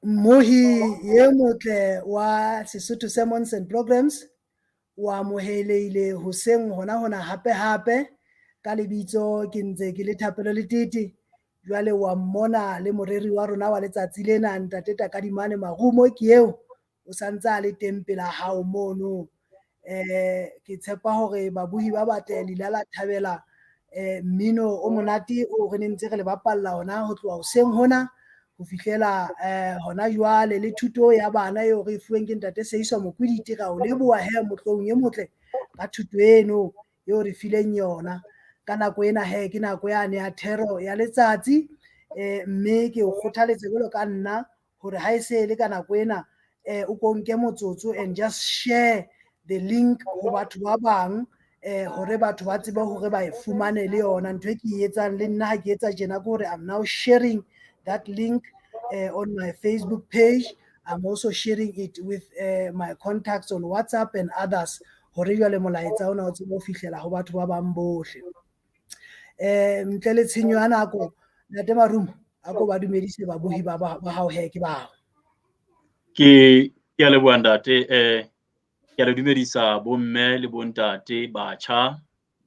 Mmohi e motle wa Sesotho Sermons and Programs o amohelehile hoseng hona hona hape hape ka lebitso ke ntse ke le Thapelo Letete. Jwale wa mmona le moreri wa rona wa letsatsi lena ntate Takadimane Marumo ke eo o santse a le teng pela hao mono. Ke tshepa hore babuhi ba batle le ile la thabela mmino o monate o re ne ntse re le bapalla ona ho tloha hoseng hona ho fihlela hona jwale le thuto ya bana eo re e fuweng ke ntate Seiswa Mokwiditi. Ra o leboha he motlohong e motle ka thuto eno eo re fileng yona. Ka nako ena he ke nako yane ya thero ya letsatsi, mme ke o kgothaletsa jwalo ka nna hore ha e se e le ka nako ena, o ko nke motsotso and just share the link ho batho ba bang, hore batho ba tsebe hore ba e fumane le yona. Ntho e ke e etsang le nna ha ke etsa tjena ke hore I'm now sharing that link on my Facebook page. I'm also sharing it with my contacts on WhatsApp and others hore jwale molaetsa ona o tsebe ho fihlela ho batho ba bang bohle. Ntle le tshenyo ya nako, Ntate Marumo, a ko ba dumedise babohi ba hao he ke bao. Ke a leboha ntate, ke a le dumedisa bomme le bontate, batjha,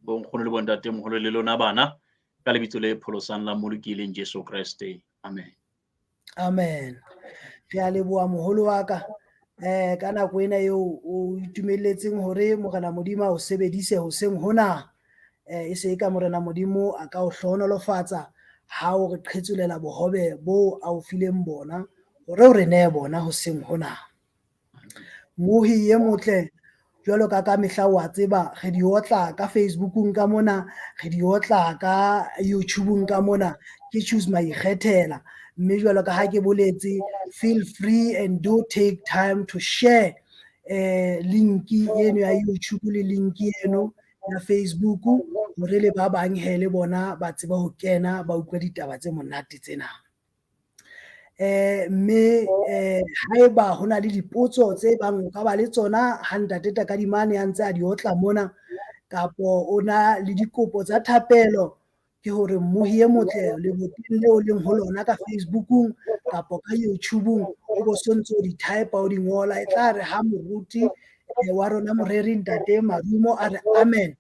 bonkgono le bontate moholo le lona bana ka lebitso le pholosang la Mmoloki e leng Jesu Kreste. Amen. Amen. Re a leboha moholo wa ka ka nako ena eo o itumelletseng hore Morena Modimo a o sebedise hoseng hona. E se e ka Morena Modimo a ka o hlohonolofatsa ha o re qhetsolela bohobe bo a o fileng bona hore o re nehe bona hoseng hona. Mohi e motle jwalo ka ka mehla wa tseba re di otla ka Facebookung ka mona, re di otla ka YouTubeung ka mona, ke Choose Maikgethela. Mme jwalo ka ha ke boletse, feel free and do take time to share link eno ya YouTube le link eno ya Facebook hore le ba bang he le bona ba tsebe ho kena ba utlwe ditaba tse monate tsena. Mme haeba ho na le dipotso tse bang o ka ba le tsona ha ntate Takadimane a ntse a di otla mona, kapo o na le dikopo tsa thapelo, ke hore mmohi e motle leboteng leo leng ho lona ka Facebookung kapo ka YouTubeung o bo sontso o di type o di ngola. E tla re ha moruti wa rona moreri ntate Marumo a re amen,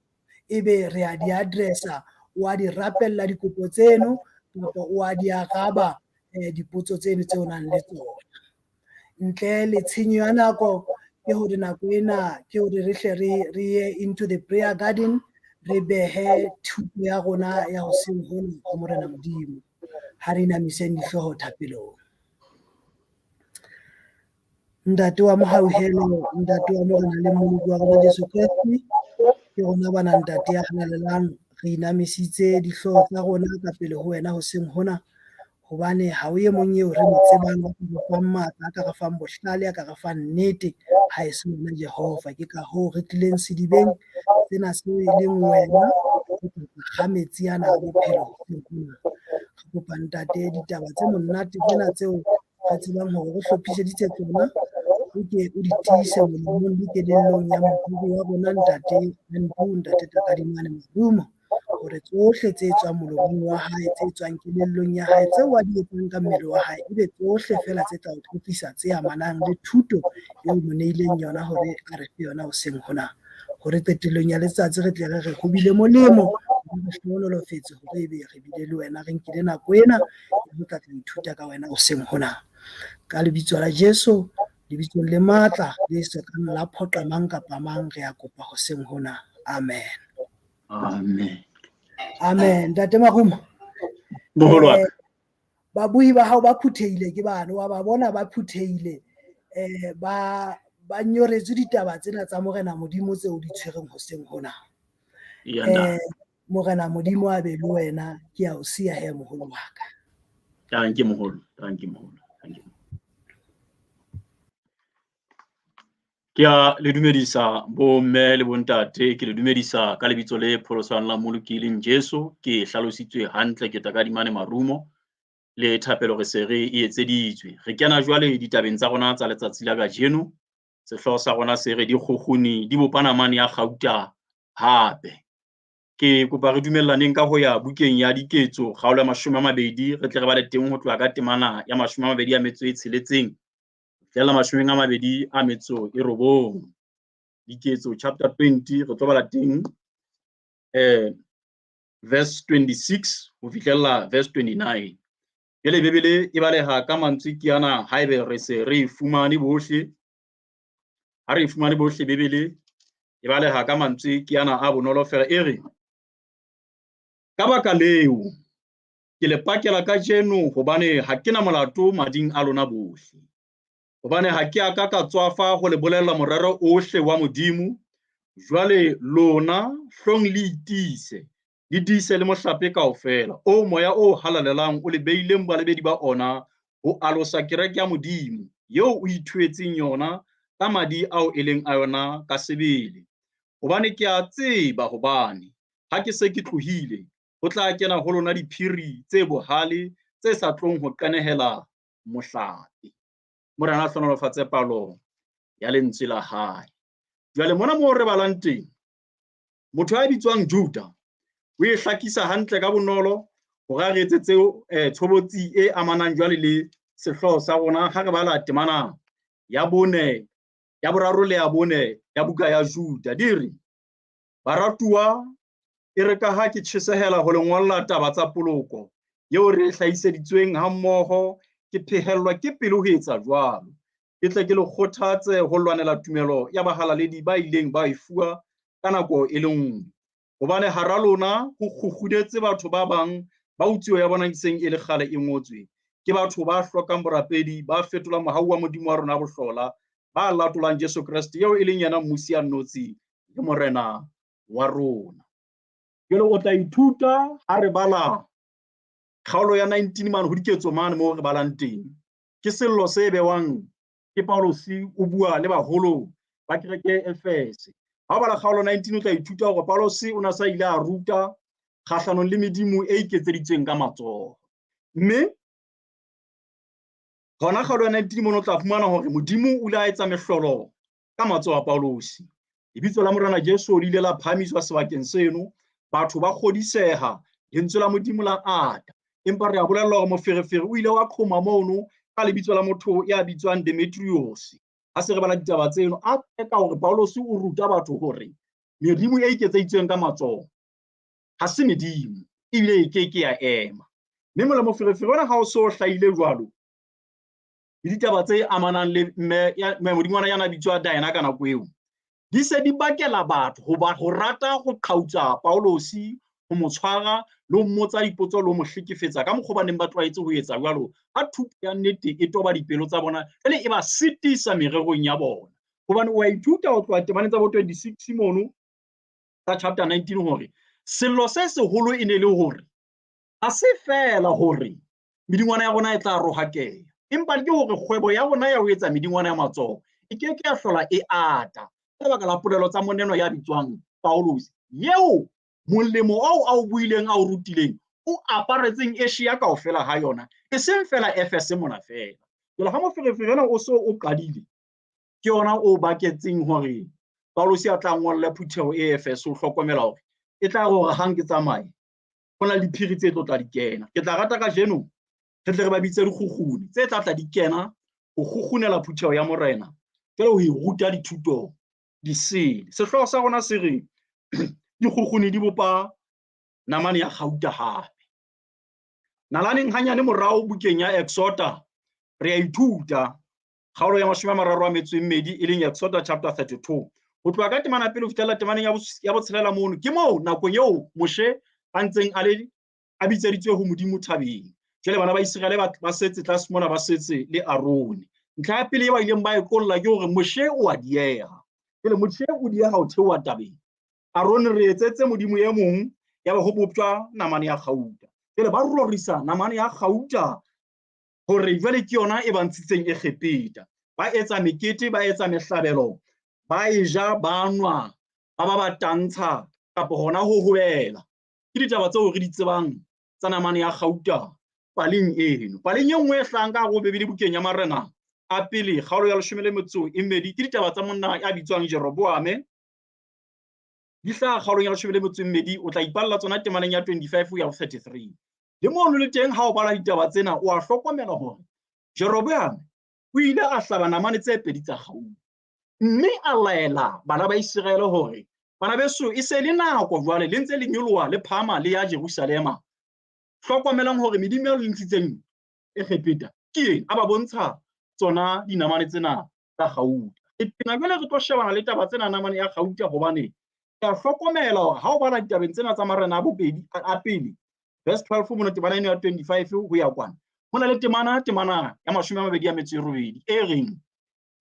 ebe re a di addressa, o a di rapella dikopo tseno kapa o a di araba dipotso tseno tseo o nang le tsona. Ntle le tshenyo ya nako, ke hore nako ena ke hore re hle re ye into the prayer garden, re behe thuto ya rona ya hoseng hona ho Morena Modimo. Ha re inamiseng dihlooho thapelong. Ntate wa mohauhelo, ntate wa Morena le Mmoloki wa rona Jesu Kreste, ke rona bana ntate ya halalelang, re inamisitse dihlooho tsa rona ka pele ho wena hoseng hona, hobane ha o e mong eo re mo tsebang a ka re fang matla, a ka re fang bohlale, a ka re fang nnete, ha e se wena Jehova. Ke ka hoo re tlileng sedibeng sena seo e leng wena, re tla kga metsi ana a bophelo hoseng hona. Re kopa ntate ditaba tse monate tsena tseo re tsebang hore re hlophiseditse tsona, o ke o di tiise molomong le kelellong ya mohiri wa rona ntate Andrew, ntate Takadimane Marumo, hore tsohle tse tswang molomong wa hae, tse tswang kelellong ya hae, tseo a di etsang ka mmele wa hae, ebe tsohle feela tse tla o tlotlisa, tse amanang le thuto eo mo neileng yona hore a re fe yona hoseng hona, hore qetellong ya letsatsi re tle re re ho bile molemo, re hlohonolofetse hore ebe re bile le wena, re nkile nako ena ho tla tla ithuta ka wena hoseng hona. Ka lebitso la Jesu, lebitsong le matla le sokang la phoqa mang kapa mang, re a kopa hoseng hona. Amen. Amen. Amen. Ntate Marumo. Moholo wa ka. Babuhi ba hao ba phuthehile ke bana, wa ba bona ba phuthehile, ba nyoretswe ditaba tsena tsa Morena Modimo tseo di tshwereng hoseng hona. Morena Modimo a be le wena, ke a o siya he moholo wa ka. Thank you moholo, thank you moholo, thank you. Ke a le dumedisa bomme le bontate, ke le dumedisa ka lebitso le pholosang la Mmoloki e leng Jesu. Ke hlalositswe hantle ke Takadimane Marumo, le thapelo re se re e etseditswe. Re kena jwale ditabeng tsa rona tsa letsatsi la kajeno. Sehlooho sa rona se re dikgukguni di bopa namane ya kgauta hape. Ke kopa re dumellaneng ka ho ya bukeng ya Diketso, kgaolo ya 20, re tle re bale teng ho tloha ka temana ya 26 ho fihlela 29. Diketso chapter 20, re tlo bala teng verse 26 ho fihlella verse 29. Jwale Bibele e baleha ka mantswe ke ana, haebe re se re e fumane bohle. Ha re e fumane bohle Bibele e baleha ka mantswe ke ana a bonolo fela, e re: ka baka leo ke le pakela kajeno, hobane ha ke na molato mading a lona bohle. Hobane ha ke a ka ka tswafa ho le bolella morero ohle wa Modimo. Jwale lona hlong le itiise, le tiise le mohlape kaofela, o moya o halalelang o le beileng balebedi ba ona, ho alosa kereke ya Modimo, eo o ithuetseng yona ka madi ao e leng a yona ka sebele. Hobane ke a tseba hobane ha ke se ke tlohile, ho tla kena ho lona diphiri tse bohale tse sa tlong ho qenehela mohlape. Morena a hlohonolofatse palo ya lentswe la hae. Jwale mona moo re balang teng, motho ya bitswang Juda o e hlakisa hantle ka bonolo hore a re etsetse tshobotsi e amanang jwale le sehlooho sa rona. Ha re bala temana ya bone, ya boraro le ya bone ya buka ya Juda, di re: baratuwa, e re ka ha ke tjhesehela ho le ngolla taba tsa poloko eo re e hlahiseditsweng hammoho, ke phehellwa ke pelo ho etsa jwalo, ke tle ke le kgothatse ho lwanela tumelo ya bahalaledi ba ileng ba e fuwa ka nako e le nngwe. Hobane hara lona ho kgukgudetse batho ba bang ba utsiwe ya bona e seng e le kgale e ngotswe, ke batho ba hlokang borapedi, ba fetolang mohau wa Modimo wa rona bohlola, ba latolang Jesu Kreste eo e leng yena mmusi ya nnotshi le morena wa rona. Jwale o tla ithuta ha re bala kgaolo ya 19 mane ho Diketso mane moo re balang teng. Ke sello se bewang ke Paulosi, o bua le baholo ba kereke Efese. Ha o bala kgaolo 19 o tla ithuta hore Paulosi o na sa ile a ruta kgahlanong le medimo e iketseditsweng ka matsoho. Mme hona kgaolo ya 19 mono o tla fumana hore Modimo o ile a etsa mehlolo ka matsoho a Paulosi. Lebitso la Morena Jesu le ile la phahamiswa sebakeng seno, batho ba kgodiseha, lentswe la Modimo la ata. Empa re a bolellwa hore moferefere o ile wa qhoma mono ka lebitso la motho ya bitswang Demetrius. Ha se re bala ditaba tseno, a tseka hore Paulosi o ruta batho hore medimo e iketseditsweng ka matsoho ha se medimo, ebile e ke ke ya ema. Mme mola moferefere ona ha o so hlahile jwalo, le ditaba tse amanang le mme modingwana ya na bitswa Diana ka nako eo, di se di bakela batho hoba ho rata ho qhautsa Paulosi, ho mo tshwara le ho mmotsa dipotso le ho mo hlekefetsa ka mokgwa ba neng ba tlwaetse ho etsa jwalo. Ha thuto ya nnete e toba dipelo tsa bona, jwale e ba sitisa mererong ya bona. Hobane o a ithuta ho tloha temaneng tsa bo 26 mono tsa chapter 19 hore sello se seholo e ne le hore ha se feela hore medingwana ya rona e tla rohakeha, empa ke hore kgwebo ya rona ya ho etsa medingwana ya matsoho e ke ke ya hlola e ata ka lebaka la polelo tsa moneno ya bitswang Paulosi, eo molemo oo a o buileng a o rutileng o aparetseng Asia kaofela ha yona, e seng fela Efese mona fela. Jwale ha moferefere ona o so o qadile, ke yona o baketseng hore Paulosi a tla ngolle phutheho e Efese ho hlokomela hore e tla re hore hang ke tsamaye, ho na le diphiri tse tlo tla di kena. Ke tla rata kajeno re tle re ba bitse dikgukguni tse tla tla di kena ho kgukgunela phutheho ya Morena, jwale ho e ruta dithuto di sele. Sehlooho sa rona se re dikgukguni di bopa namane ya kgauta hape. Nalaneng hanyane morao bukeng ya Exota, re a ithuta kgaolo ya 32, e leng Exota chapter 32. Ho tloha ka temana pele ho fihlela temaneng ya botshelela mono, ke moo nakong eo Moshe a ntseng a le a bitseditswe ho Modimo thabeng. Jwale bana ba Iseraele ba setse tlase mona, ba setse le Arone. Ntlha ya pele e ba ileng ba e qolla ke hore Moshe o a dieha. Jwale Moshe o dieha ho theoha tabeng. Arone re etsetse Modimo e mong, ya ba ho boptjwa namane ya kgauta. Jwale ba rorisa namane ya kgauta hore jwale ke yona e ba ntshitseng Egepeta. Ba etsa mekete, ba etsa mehlabelo, ba e ja, ba nwa, ba ba ba tantsha kapa hona ho hobela. Ke ditaba tseo re di tsebang tsa namane ya kgauta paleng eno. Paleng e nngwe e hlahang ka hare ho Bibele bukeng ya Marena a pele, kgaolo ya 12, ke ditaba tsa monna ya bitswang Jeroboame. Di hlaha kgaolong ya 12, o tla ipalla tsona temaneng ya 25 ho ya ho 33. Le mono le teng ha o bala ditaba tsena, o a hlokomela hore Jeroboame o ile a hlaba namane tse pedi tsa kgauta, mme a laela bana ba Iseraele hore, bana beso, e se le nako jwale le ntse le nyoloha le phahama le ya Jerusalema. Hlokomelang hore medimo eo le ntshitseng Egepeta ke eng, a ba bontsha tsona dinamane tsena tsa kgauta. E tena jwale re tlo shebana le taba tsena namane ya kgauta, hobane ke a hlokomela hore ha o bala ditabeng tsena tsa marena a bobedi a pele, verse 12 mona temana eno ya 25 ho ya kwana, ho na le temana ya 28 e reng,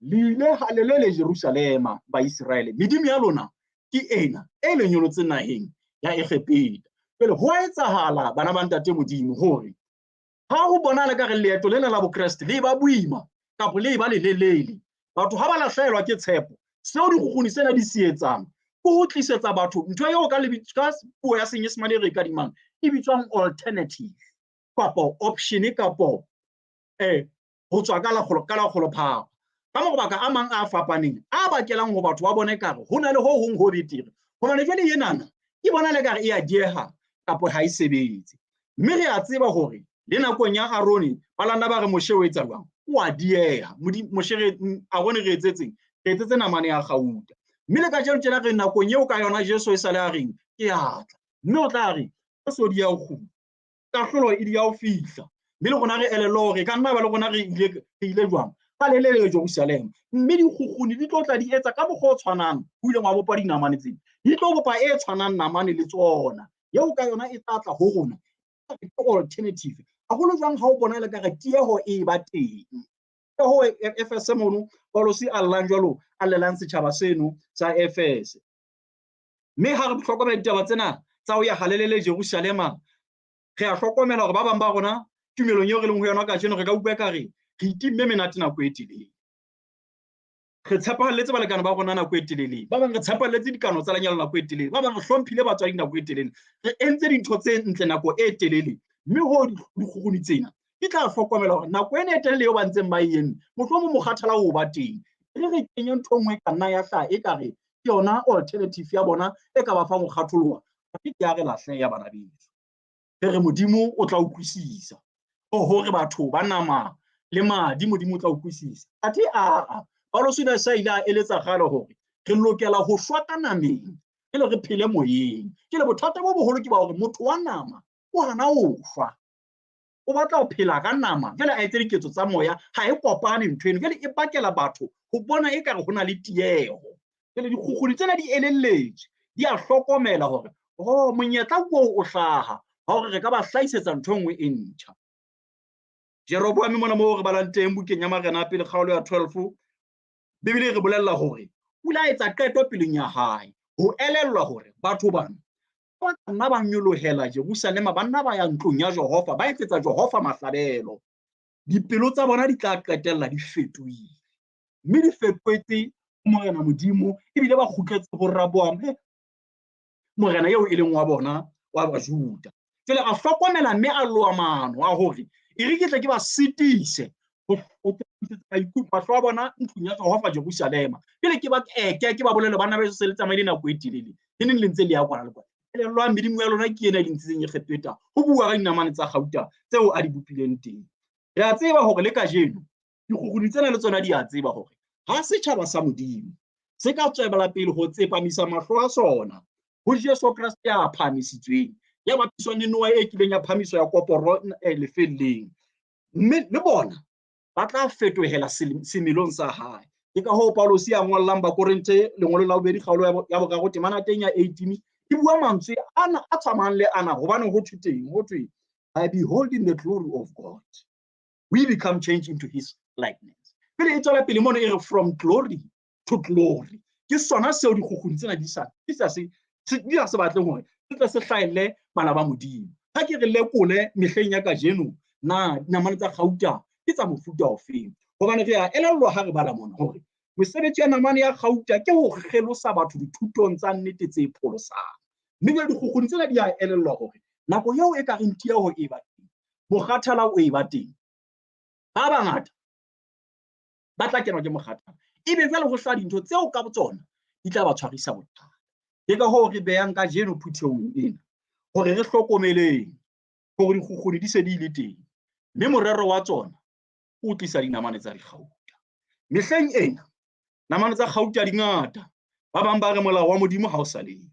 le ile halelele Jerusalema Baiseraele, medimo ya lona ke ena e le nyolotseng naheng ya Egepeta. Jwale ho a etsahala, bana ba ntate Modimo, hore ha ho bonahala ka re leeto lena la Bokreste le ba boima kapa le ba lelelele, batho ha ba lahlehelwa ke tshepo, seo dikgukguni tsena di se etsang ke ho tlisetsa batho ntho eo ka lebitso, ka puo ya Senyesemane e re e kadimang e bitswang alternative kapa option kapo ho tswa ka lekgolo, ka lekgolo phapa. Ka mabaka a mang a fapaneng a bakelang ho batho ba bone kare ho na le ho hong ho betere, hobane jwale enana e bona le kare e a dieha kapa ha e sebetse. Mme re a tseba hore le nakong ya Arone ba landa ba re Moshe o etsa jwang, o a dieha. Moshe re, Arone re etsetseng, re etsetse namane ya kgauta. Mme le kajeno tjena re nakong eo ka yona Jesu e sale a reng ke a tla, mme o tla re o di ya ho kgutla, kahlolo e di ya ho fihla. Mme le rona re elellwe hore ka nna ba le rona re ile jwang ka le le Jerusalema. Mme dikgukguni di tlo tla di etsa ka mokgwa o tshwanang ho ileng wa bopa dinamane tsena, di tlo bopa e tshwanang namane le tsona, eo ka yona e tla tla ho rona ke alternative. Haholo jwang ha o bona le ka re tieho e ba teng. Ka ho Efese mono, Paulosi a llang jwalo, a llelang setjhaba seno sa Efese. Mme ha re hlokomela ditaba tsena tsa ho ya halelele Jerusalema, re a hlokomela hore ba bang ba rona tumelong eo re leng ho yona kajeno re ka utlwa ekare re itimme menate nako e telele. Re tshepahalletse balekane ba rona nako e telele, ba bang re tshepahalletse dikano tsa lenyalo nako e telele, ba bang re hlomphile batswadi nako e telele, re entse dintho tse ntle nako e telele. Mme ho dikgukguni tsena di tla hlokomela hore nako ena e telele eo ba ntseng ba e eme, mohlomong mokgathala o ba teng, re kenye ntho e nngwe e ka nna ya hlaha e ka re ke yona alternative ya bona e ka ba fang ho kgatholoha. Ke ya re lahleha bana beso. Re re Modimo o tla utlwisisa, o hore batho ba nama le madi Modimo o tla utlwisisa. Athe aa, Paulosi o ne a sa ile a eletsa kgale hore re lokela ho shwa ka nameng e le re phele moyeng. Jwale bothata bo boholo ke ba hore motho wa nama o hana ho shwa, o batla ho phela ka nama, jwale a etse diketso tsa moya, ha e kopane ntho eno. Jwale e bakela batho ho bona ekare ho na le tieho. Jwale dikgukguni tsena di elelletswe, di a hlokomela hore oh, monyetla oo o hlaha wa hore re ka ba hlahisetsa ntho e nngwe e ntjha. Jeroboame mona moo re balang teng bukeng ya Marena a pele kgaolo ya 12, Bibele e re bolella hore o ile a etsa qeto pelong ya hae ho elellwa hore batho bana ba ka nna ba nyolohela Jerusalema, ba nna ba ya ntlong ya Jehova, ba etsetsa Jehova mahlabelo, dipelo tsa bona di tla qetella di fetohile, mme di fetohetse ho Morena Modimo, ebile ba kgutletse ho Raboame, morena eo e leng wa bona wa Bajuda. Jwale a hlokomela mme a loa maano a hore e re ke tle ke ba sitise ho mahlo a bona ntlong ya Jehova Jerusalema. Jwale ke ba eke, ke ba bolele bana beso se le tsamaile nako e telele, le neng le ntse le ya kwana le kwana. Elellwang medimo ya lona ke ena e le ntshitseng Egepeta, ho bua ka dinamane tsa kgauta tseo a di bopileng teng. Re a tseba hore le kajeno dikgukguni tsena le tsona di a tseba hore ha setjhaba sa Modimo se ka tswela pele ho tsepamisa mahlo a sona ho Jesu Kreste ya phahamisitsweng, ya bapiswang le Noa e kileng ya phahamiswa ya koporo lefelleng, mme le bona ba tla fetohela semelong sa hae. Ke ka hoo Paulosi a ngollang Bakorinthe lengolo la bobedi kgaolo ya boraro temana teng ya 18 e bua mantswe ana a tshwanang le ana, hobane ho thwe teng, ho thwe, by beholding the glory of God we become changed into his likeness. Pele e tswela pele mono e re from glory to glory. Ke sona seo dikgukguni tsena di sa se batleng hore se tle se hlahelle bana ba Modimo. Ha ke re lekole mehleng ya kajeno na dinamane tsa kgauta ke tsa mofuta ofeng, hobane re a elellwa ha re bala mona hore mosebetsi ya namane ya kgauta ke ho kgelosa batho dithutong tsa nnete tse pholosang. Mme jwale dikgukguni tsena di a elellwa hore nako eo e ka reng tieho e ba teng, mokgathala o e ba teng, ba bangata ba tla kenwa ke mokgathala, ebe jwale ho hlaha dintho tseo ka botsona di tla ba tshwarisa bothata. Ke ka hoo re behang kajeno phuthehong ena hore re hlokomeleng hore dikgukguni di se di ile teng, mme morero wa tsona o tlisa dinamane tsa dikgauta. Mehleng ena namane tsa kgauta di ngata. Ba bang ba re molao wa Modimo ha o sa leyo,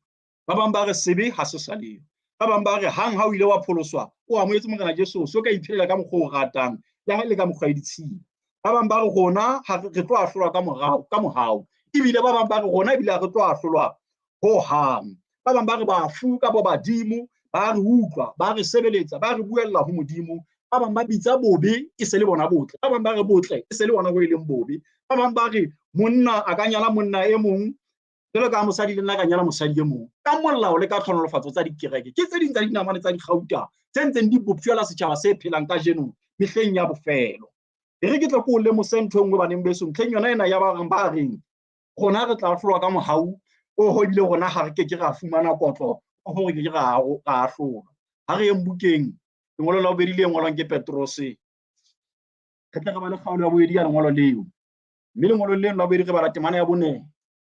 ba bang ba re sebe ha se sa leyo, ba bang ba re hang ha o ile wa pholoswa o amohetse Morena Jesu, so ka iphelela ka mokgwa o ratang le ha e le ka mokgwa e ditshila. Ba bang ba re rona ha re tlo ahlolwa ka morao ka mohau, ebile ba bang ba re rona ebile ha re tlo ahlolwa ho hang. Ba bang ba re bafu ka bo badimo ba re utlwa, ba re sebeletsa, ba re buella ho Modimo. Ba bang ba bitsa bobe e se le bona botle, ba bang ba re botle e se le bona ho e leng bobe. Ba bang ba re monna a ka nyala monna e mong jwalo ka mosadi le nna ka nyala mosadi e mong ka molao le ka tlhonolofatso tsa dikereke. Ke tse ding tsa dinamane tsa dikgauta tse ntseng di boptjwela setjhaba se phelang kajeno mehleng ya bofelo. E re ke tle ke o lemose ntho e nngwe baneng beso, ntlheng yona ena ya ba reng ba reng rona re tla ahlolwa ka mohau o ebile rona ha re ke ke ra fumana kotlo, o re ke ke ra ahlolwa. Ha re yeng bukeng lengolo la bobedi le ngolwang ke Petrose, re tle re bale kgaolo ya bobedi ya lengolo leo, mme lengolong leno la bobedi re bala temana ya 4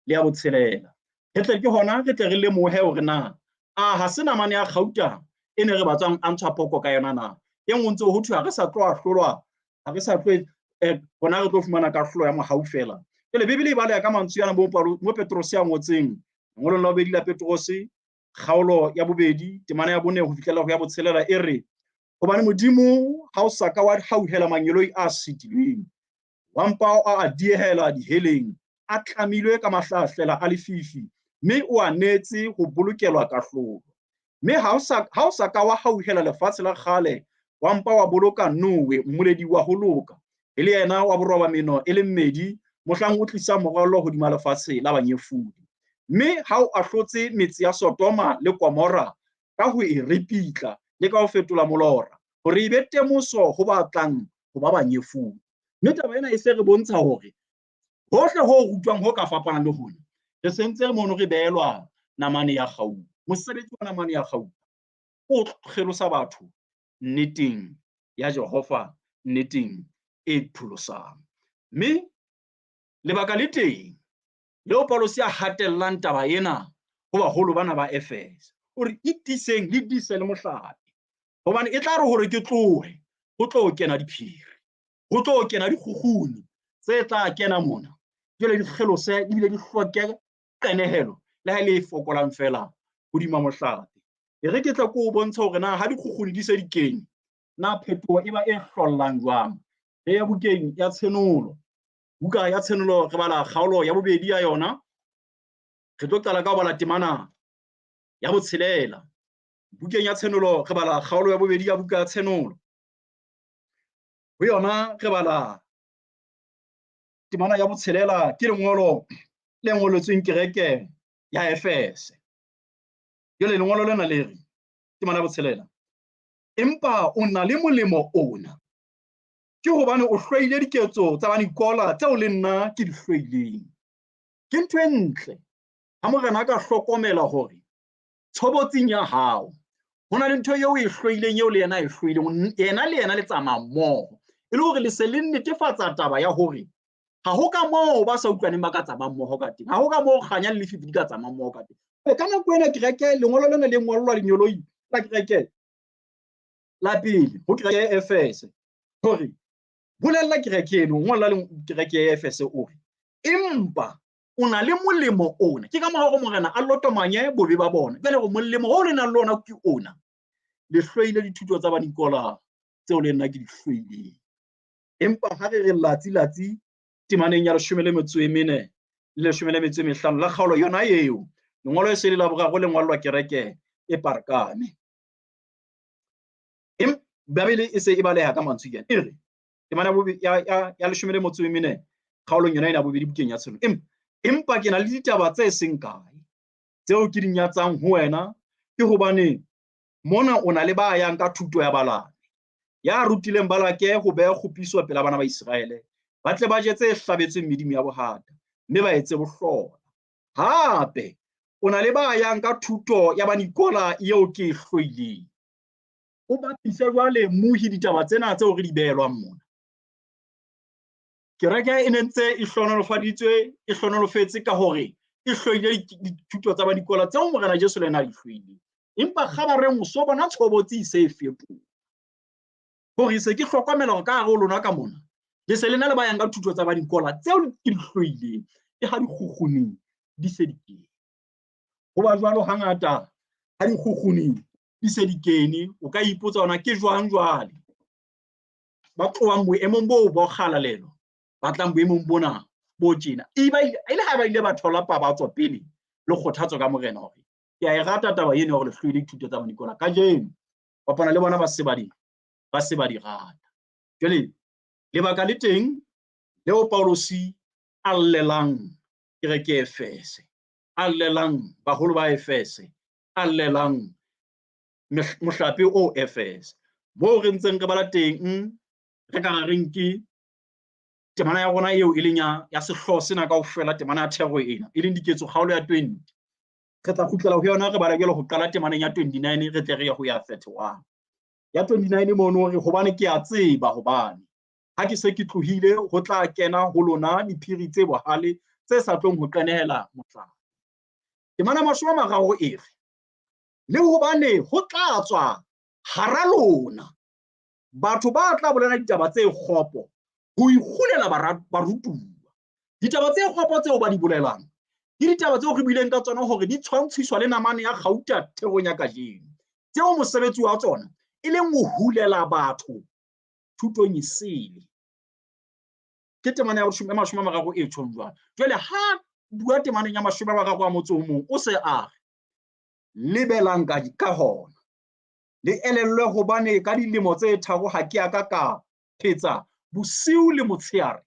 le ya 6. Re tle ke hona re tle re lemohe hore na a ha se namane ya kgauta e ne re batswang a ntshwa phoko ka yona na. E nngwe ntse ho thwe ha re sa tlo ahlolwa, ha re sa tlo rona re tlo fumana kahlolo ya mohau fela. Jwale Bibele e baleha ka mantswe ana mo Petrose a ngotseng lengolong la bobedi la Petrose kgaolo ya 2 temana ya 4 ho fihlela ho ya 6 e re, hobane Modimo ha o sa ka wa hauhela mangeloi a sitilweng, wa mpa a a diehela diheleng, a tlamilwe ka mahlahlela a lefifi, mme o a neetse ho bolokelwa kahlolo. Mme ha o sa ka wa hauhela lefatshe la kgale, wa mpa wa boloka Noe, mmoledi wa ho loka, e le yena wa boroba meno e le mmedi, mohlang o tlisang morwallo hodima lefatshe la banyefodi. Mme ha o ahlotse metse ya Sodoma le Gomora ka ho e ripitla le ka ho fetola molora, hore e be temoso ho ba tlang ho ba banyefodi. Mme taba ena e se re bontsha hore hohle ho rutwang ho ka fapanang le hona, re sentse re mono re beelwa namane ya kgauta. Mosebetsi wa namane ya kgauta o kgelosa batho nneteng ya Jehova, nneteng e pholosang. Mme lebaka le teng leo Paulus a hatellang taba ena ho baholo bana ba Efese, o re itiseng le dise le mohlape, hobane e tla re hore ke tlohe ho tlo kena diphiri, ho tlo kena dikgukguni tse tla kena mona, jwale di kgelose ebile di hloke qenehelo le ha e le e fokolang fela hodima mohlape. E re ke tle ke o bontshe hore na ha dikgukguni di se di kene, na phetoho e ba e hlollang jwang. Re ya bukeng ya Tshenolo, buka ya Tshenolo re bala kgaolo ya 2 ya yona. Re tlo qala ka ho bala temana ya 6. Bukeng ya Tshenolo re bala kgaolo ya 2 ya buka ya Tshenolo. Ho yona re bala temana ya 6, ke lengolo le ngoletsweng kereke ya Efese. Jwale lengolo lena le re, temana ya 6, empa o na le molemo ona, ke hobane o hloile diketso tsa Banikola tseo le nna ke di hloileng. Ke ntho e ntle ha morena a ka hlokomela hore tshobotsing ya hao ho na le ntho eo e hloileng, eo le yena a e hloileng, yena le yena le tsamaya mmoho, e le hore le se le netefatsa taba ya hore ha ho ka moo ba sa utlwaneng ba ka tsamayang mmoho ka teng, ha ho ka moo kganya le lefifi di ka tsamayang mmoho ka teng. Ka nako ena kereke, lengolo lena le ngollwa lenyoloi la kereke la pele ho kereke ya Efese, hore bolella kereke eno, ngolla le kereke ya Efese o re, empa o na le molemo ona. Ke ka mora hore morena a lotomanye bobe ba bona. Jwale hore molemo o le nang le ona ke ona, le hloile dithuto tsa Banikola tseo le nna ke di hloileng. Empa ha re re latsi latsi temaneng ya 14 le 15 la kgaolo yona eo, lengolo e se le la boraro le ngwallwa kereke e Parkame. Bibele e se e baleha ka mantswe yana, e re temana ya 14 kgaolong yona ena bobedi bukeng ya Tshenolo, empa ke na le ditaba tse seng kae tseo ke di nyatsang ho wena, ke hobane mona o na le ba yang ka thuto ya Balame, ya rutileng Balake ho beha kgopiso pela bana ba Iseraele, ba tle ba je tse hlabetsweng medimo ya bohata, mme ba etse bohlola. Hape o na le ba yang ka thuto ya Banikola eo ke e hloileng. O bapise jwale mohi ditaba tsena tseo re di behelwang mona. Kereke e ne ntse e hlohonolofaditswe, e hlohonolofetse ka hore E hloile dithuto tsa Banikola tseo Morena Jesu le yena a di hloileng. Empa kgabareng o so bona tshobotsi e se e fetoha. Hore se ke hlokomela hore ka hare ho lona ka mona, le se le na le ba yang ka thuto tsa Banikola tseo ke di hloileng. Ke ha dikgukguni di se di kene. Ho ba jwalo hangata ha dikgukguni di se di kene, o ka ipotsa hona ke jwang jwale ba tlohang boemong boo bo kgalalelo ba tlang boemong bona bo tjena. E le ha ba ile ba thola pabatso pele le kgothatso ka Morena hore ke a e rata taba eno ya hore le hloile dithuto tsa Banikola. Kajeno kopana le bona ba se ba di rata. Jwale lebaka le teng leo Paulosi a llelang kereke Efese, a llelang baholo ba Efese, a llelang mohlape o Efese. Moo re ntseng re bala teng, re ka re nke temana ya rona eo e leng ya sehlooho sena kaofela, temana ya thero ena, e leng Diketso kgaolo ya 20. Re tla kgutlela ho yona, re bala jwale ho qala temaneng ya 29, re tle re ye ho ya 31. Ya 29 mono re hobane ke a tseba hobane ha ke se ke tlohile ho tla kena ho lona diphiri tse bohale tse sa tlong ho qenehela mohlala. Temana 30 e re, le hobane ho tla tswa hara lona batho ba tla bolela ditaba tse kgopo ho ikgulela barutuwa. Ditaba tse kgopo tseo ba di bolelang ke ditaba tseo re buileng ka tsona hore di tshwantshiswa le namane ya kgauta therong ya kajeno, tseo mosebetsi wa tsona e leng ho hulela batho thutong e sele. Ke temana ya 30 e tjhong jwalo. Jwale ha bua temaneng ya 31, o se a re lebelang ka hona, le elellwe hobane ka dilemo tse 3 ha ke a ka ka phetsa bosiu le motshehare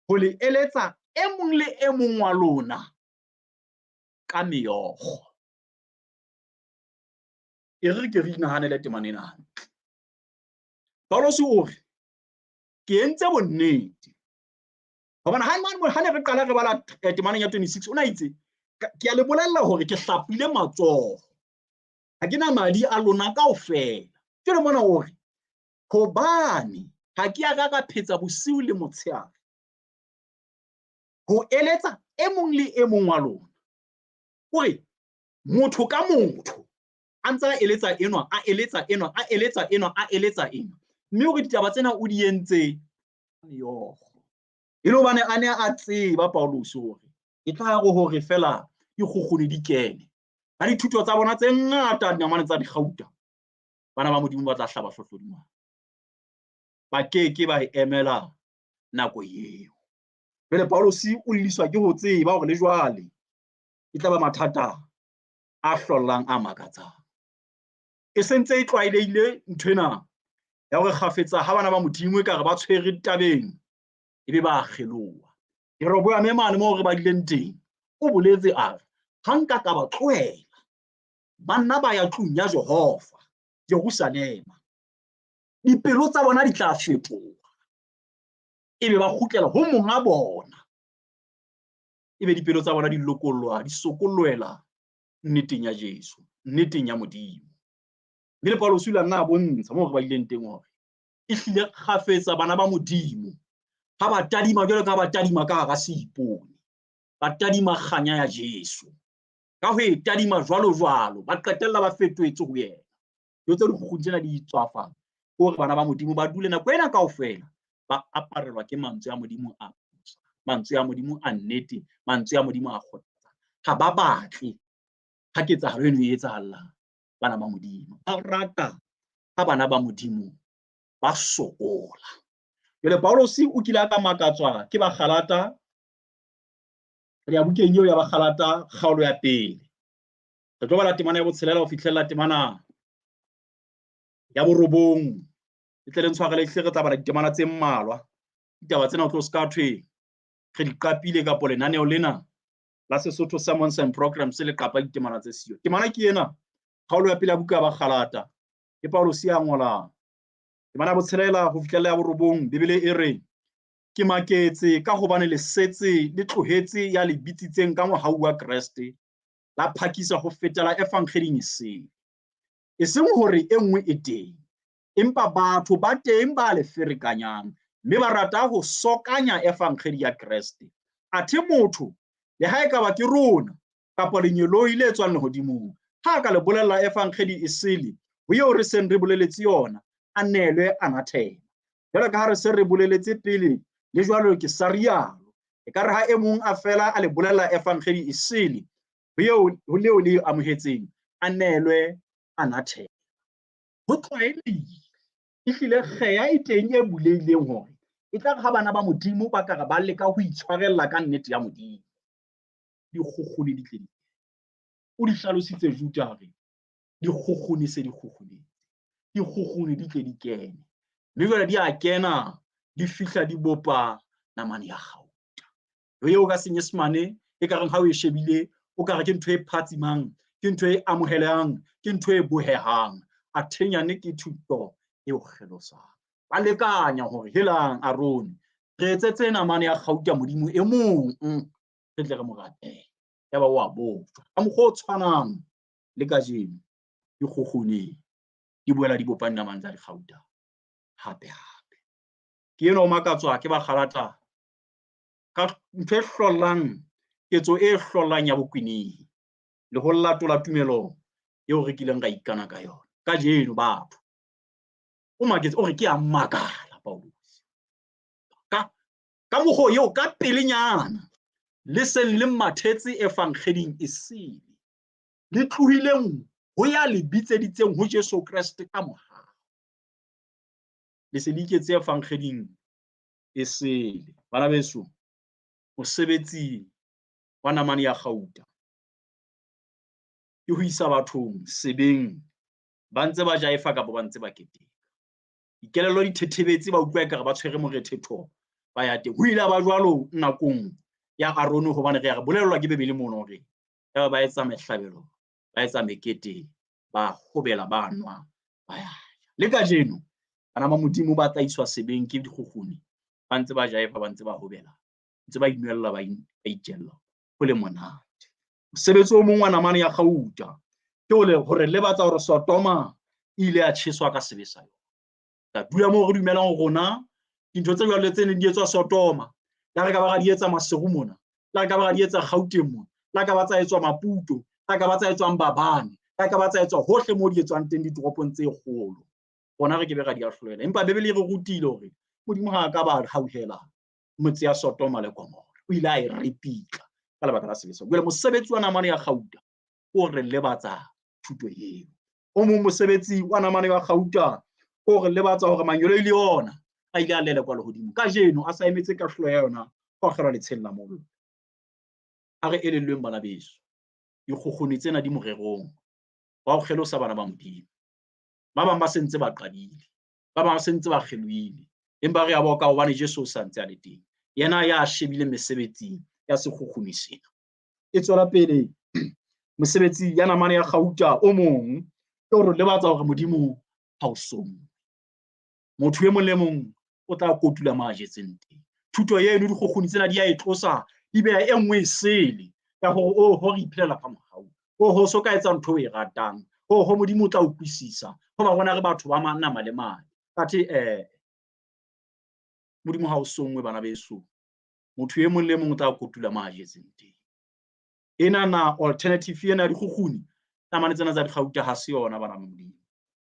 ho le eletsa e mong le e mong wa lona ka meokgo. E re ke re inahanele temana ena hantle. Paulosi o re ke entse bonnete. Hobane ha ne re qala re bala temaneng ya 26, o na itse ke a le bolella hore ke hlapile matsoho, ha ke na madi a lona kaofela. Jwale mona o re hobane ha ke a ka ka phetsa bosiu le motshehare ho eletsa e mong le e mong wa lona. O re motho ka motho a ntse a eletsa enwa, a eletsa enwa, a eletsa enwa, a eletsa enwa. Mme o re ditaba tsena o di entse meokgo. E le hobane a ne a tseba Paulosi hore e tla re hore fela dikgukguni di kene ka dithuto tsa bona tse ngata dinamane tsa dikgauta, bana ba Modimo ba tla hlaba hlohlodima, ba keke ba e emela nako eo. Jwale Paulosi o lliswa ke ho tseba hore le jwale e tla ba mathata a hlollang a makatsang. E sentse e tlwaelehile nthwena ya hore kgafetsa ha bana ba Modimo e ka re ba tshwere tabeng ebe ba kgeloha. Jeroboame mane moo re badileng teng o boletse a re ha nka ka ba tlohela ba nna ba ya tlung ya Jehova Jerusalema, dipelo tsa bona di tla fetoha, ebe ba kgutlela ho monga bona, ebe dipelo tsa bona di lokollwa, di sokollohela nneteng ya Jesu, nneteng ya Modimo. Mme le Paulosi o ile a nna a bontsha moo re badileng teng hore e hlile kgafetsa bana ba Modimo ha ba tadima jwalo ka ba tadima ka hara seipone, ba tadima kganya ya Jesu. Ka ho e tadima jwalo jwalo, ba qetella ba fetohetse ho yena. Dilo tse dikgukguni tsena di tswafa hore bana ba Modimo ba dule nako ena kaofela ba aparelwa ke mantswe a Modimo a pusa, mantswe a Modimo a nnete, mantswe a Modimo a kgothatsa. Ha ba batle ha ketsahalo eno e etsahalla bana ba Modimo, ba rata ha bana ba Modimo ba sokola. Jwale Paulosi o kile a ka makatswa ke Bagalata. Re ya bukeng eo ya Bagalata kgaolo ya 1. Re tlo bala temana ya 6 ho fihlella temana ya 9. E tle le ntshwarele hle, re tla bala ditemana tse mmalwa. Ditaba tsena o tlo ska thwe re di qapile kapo lenaneo lena la Sesotho Sermons and Programs le qapa ditemana tse siyo. Temana ke ena, kgaolo ya pele ya buka ya Bagalata, ke Paulosi ya ngolang. Temana ya 6 ho fihlella ya 9, Bibele e re ke maketse ka hobane le setse le tlohetse ya le bitsitseng ka mohau wa Kreste, la phakisa ho fetela evangeling esele. E seng hore e nngwe e teng, empa batho ba teng ba le ferekanyang, mme ba rata ho sokanya evangeli ya Kreste. Athe motho Le ha ekaba ke rona kapa lengeloi le tswang lehodimong, ha a ka le bolella evangedi e sele ho eo re seng re boleletse yona, a neelwe anathema. Jwalo ka ha re se re boleletse pele, le jwalo ke sa rialo. Ekare ha e mong a fela a le bolella evangedi e sele ho eo ho leo le e amohetseng, a neelwe anathema. Ho tlwaelehile, ehlile kgeya e teng e bulehileng hore e tla re ha bana ba Modimo ba ka re ba leka ho itshwarella ka nnete ya Modimo, dikgukguni di tle di. O di hlalositse Juda hore dikgukguni se di kgukgunetse, dikgukguni di tle di kene. Mme jwale di a kena, di fihla di bopa namane ya kgauta. Ntho eo ka Senyesemane e ka reng ha o e shebile, o ka re ke ntho e phatsimang, ke ntho e amohelehang, ke ntho e bohehang. Athenyane ke thuto e o kgelosang. Ba lekanya hore helang Arone, re etsetse namane ya kgauta Modimo e mong, re tle re mo rapele. Yaba o a botjwa. Ka mokgwa o tshwanang le kajeno, dikgukguni di boela di bopa dinamane tsa dikgauta hape hape. Ke enwa o makatswa ke Bagalata ka ntho e hlollang, ketso e hlollang ya bokwenehi le ho latola tumelo eo re kileng ra ikana ka yona. Kajeno batho o maketse, o re ke a makala Paulus. Ka mokgwa eo ka pelenyana le seng le mathetse evangeding e sele, le tlohileng ho ya le bitseditseng ho Jesu Kreste ka mohau. Le se le iketse evangeding e sele. Bana beso, mosebetsi wa namane ya kgauta ke ho isa bathong sebeng, ba ntse ba jaefa kapa ba ntse ba keteka. Dikelello di thethebetse, ba utlwa ekare ba tshwere morethetho, ba ya teng. Ho ile ba jwalo nakong ya Arone, hobane re ya re bolellwa ke Bibele mono hore yaba ba etsa mehlabelo, ba etsa mekete, ba hobela, ba nwa, ba ya. Le kajeno bana ba Modimo ba tla iswa sebeng ke dikgukguni, ba ntse ba jaefa, ba ntse ba hobela, ntse ba inwella, ba itjella, ho le monate. Mosebetsi o mong wa namane ya kgauta ke hore lebatsa hore Sodoma e ile ya tjheswa ka sebe sa yona. Ka dula moo re dumelang hore rona dintho tse jwalo tse neng di etswa Sodoma, la re ka ba ra di etsa Maseru mona, la re ka ba ra di etsa Gauteng mona, la ka ba tsa etswa Maputo, la ka ba tsa etswa Mbabane, la ka ba tsa etswa hohle moo di etswang teng ditoropong tse kgolo. Rona re ke be ra di ahlolela. Empa Bibele e re rutile hore Modimo ha a ka ba hauhela motse ya Sodoma le Gomora, o ile a e ripitla ka lebaka la sebe sa. Jwale mosebetsi wa namane ya kgauta o re lebatsa thuto eo. O mong mosebetsi wa namane ya kgauta o re lebatsa hore mangeloi le yona a ile a lelekwa lehodimo. Kajeno a sa emetse kahlolo ya yona ho akgelwa letsheng la mollo. A re elellweng bana beso, dikgukguni tsena di morerong wa ho kgelosa bana ba Modimo. Ba bang ba sentse ba qadile, ba bang ba sentse ba kgelohile, empa re a boka hobane Jesu o sa ntse a le teng. Yena ya shebile mesebetsi ya sekgukguni sena. E tswela pele mosebetsi ya namane ya kgauta o mong ke hore lebatsa hore Modimo ha o somme. Motho e mong le mong o tla kotula mo a jetseng teng. Thuto eno dikgukguni tsena di a e tlosa, di beha e nngwe e sele ya hore oho re iphelela ka mohau, oho so ka etsa ntho o e ratang, oho Modimo o tla utlwisisa hoba rona re batho ba nama le madi. Athe Modimo ha o songwe bana beso. Motho e mong le mong o tla kotula mo a jetseng teng. Ena na alternative ena ya dikgukguni, namane tsena tsa dikgauta ha se yona bana ba Modimo.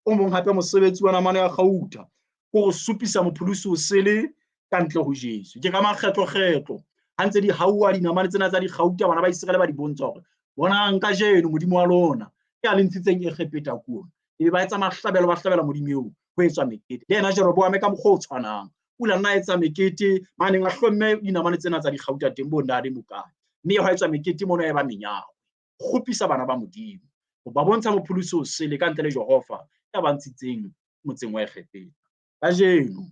O mong hape mosebetsi wa namane ya kgauta ke ho supisa mopholosi o sele ka ntle ho Jesu. Ke ka makgetlokgetlo ha ntse di hauwa dinamane tsena tsa dikgauta, bana ba Iseraele ba di bontsha hore bonang kajeno Modimo wa lona ke a le ntshitseng Egepeta kuona. Ebe ba etsa mahlabelo, ba hlabela Modimo eo, ho etswa mekete. Le yena Jeroboame ka mokgwa o tshwanang o ile a nna a etsa mekete maneng a hlomme dinamane tsena tsa dikgauta teng bo ntate mokae, mme ha etswa mekete mono ya eba menyao. Kgopisa bana ba Modimo, ho ba bontsha mopholosi o sele ka ntle le Jehova ya ba ntshitseng motseng wa Egepeta. Kajeno